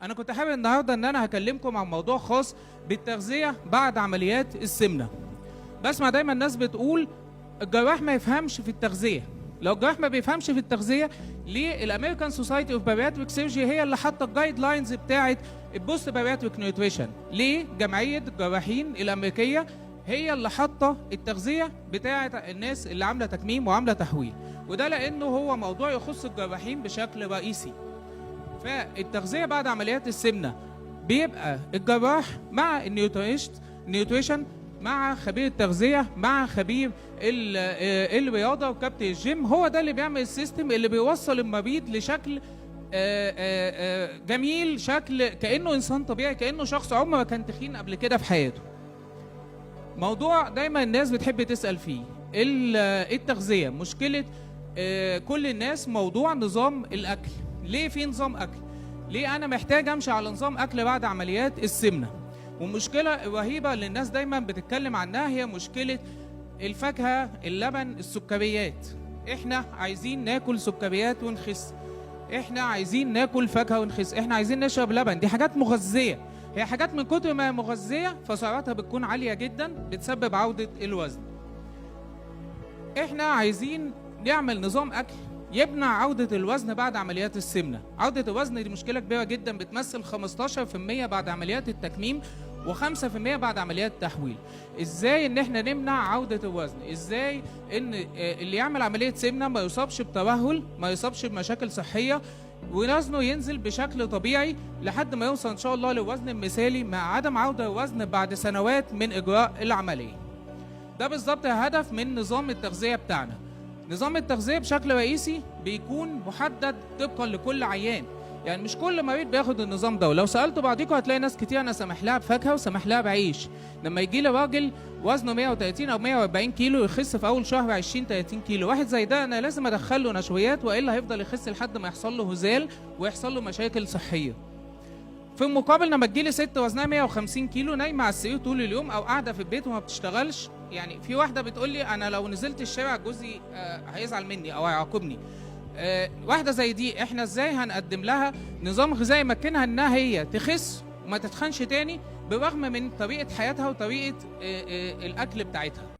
انا كنت حابب النهارده ان انا هكلمكم عن موضوع خاص بالتغذية بعد عمليات السمنه. بسمع دايما الناس بتقول الجراح ما يفهمش في التغذيه. لو الجراح ما بيفهمش في التغذيه، ليه ال American Society of Bariatric Surgery هي اللي حاطه ال guidelines بتاعه ال post bariatric nutrition؟ ليه جمعية الجراحين الامريكية هي اللي حاطه التغذية بتاعه الناس اللي عامله تكميم وعامله تحويل؟ وده لانه هو موضوع يخص الجراحين بشكل رئيسي. فالتغذيه بعد عمليات السمنة بيبقى الجراح مع ال nutrition، مع خبير التغذيه، مع خبير الرياضة وكابتن الجيم. هو ده اللي بيعمل ال system اللي بيوصل المريض لشكل جميل، شكل كانه انسان طبيعي، كانه شخص عمره ما كان تخين قبل كده في حياته. موضوع دايما الناس بتحب تسال فيه التغذيه، مشكلة كل الناس موضوع نظام الاكل. ليه في نظام اكل؟ ليه انا محتاج امشي على نظام اكل بعد عمليات السمنه؟ والمشكلة الرهيبة اللي الناس دايما بتتكلم عنها هي مشكلة الفاكهه، اللبن، السكريات. احنا عايزين ناكل سكريات ونخس، احنا عايزين ناكل فاكهة ونخس، احنا عايزين نشرب لبن. دي حاجات مغذيه، هي حاجات من كتر ما هي مغذيه فسعراتها بتكون عالية جدا، بتسبب عوده الوزن. احنا عايزين نعمل نظام اكل يمنع عودة الوزن بعد عمليات السمنة. عودة الوزن دي مشكلة كبيرة جدا، بتمثل 15% بعد عمليات التكميم و5% بعد عمليات التحويل. ازاي ان احنا نمنع عودة الوزن؟ ازاي ان اللي يعمل عملية سمنة ما يصابش بترهل، ما يصابش بمشاكل صحية، ووزنه ينزل بشكل طبيعي لحد ما يوصل ان شاء الله للوزن المثالي مع عدم عودة الوزن بعد سنوات من اجراء العملية. ده بالظبط هدف من نظام التغذية بتاعنا. نظام التغذية بشكل رئيسي بيكون محدد طبقا لكل عيان، يعني مش كل مريض بياخد النظام ده. ولو سألتوا بعضيكم هتلاقي ناس كتير انا سامح لها بفاكهة وسامح لها بعيش. لما يجي لي راجل وزنه 130 او 140 كيلو يخس في اول شهر 20 30 كيلو، واحد زي ده انا لازم ادخل له نشويات، والا هيفضل يخس لحد ما يحصل له هزال ويحصل له مشاكل صحية. في المقابل لما تجيلي ست وزنها 150 كيلو نايمة على السرير طول اليوم او قاعدة في البيت وما بتشتغلش، يعني في واحدة بتقول لي انا لو نزلت الشارع جوزي هيزعل مني او هيعاقبني. واحدة زي دي احنا ازاي هنقدم لها نظام غذائي يمكنها انها هي تخس وما تتخنش تاني بالرغم من طريقه حياتها وطريقه الاكل بتاعتها؟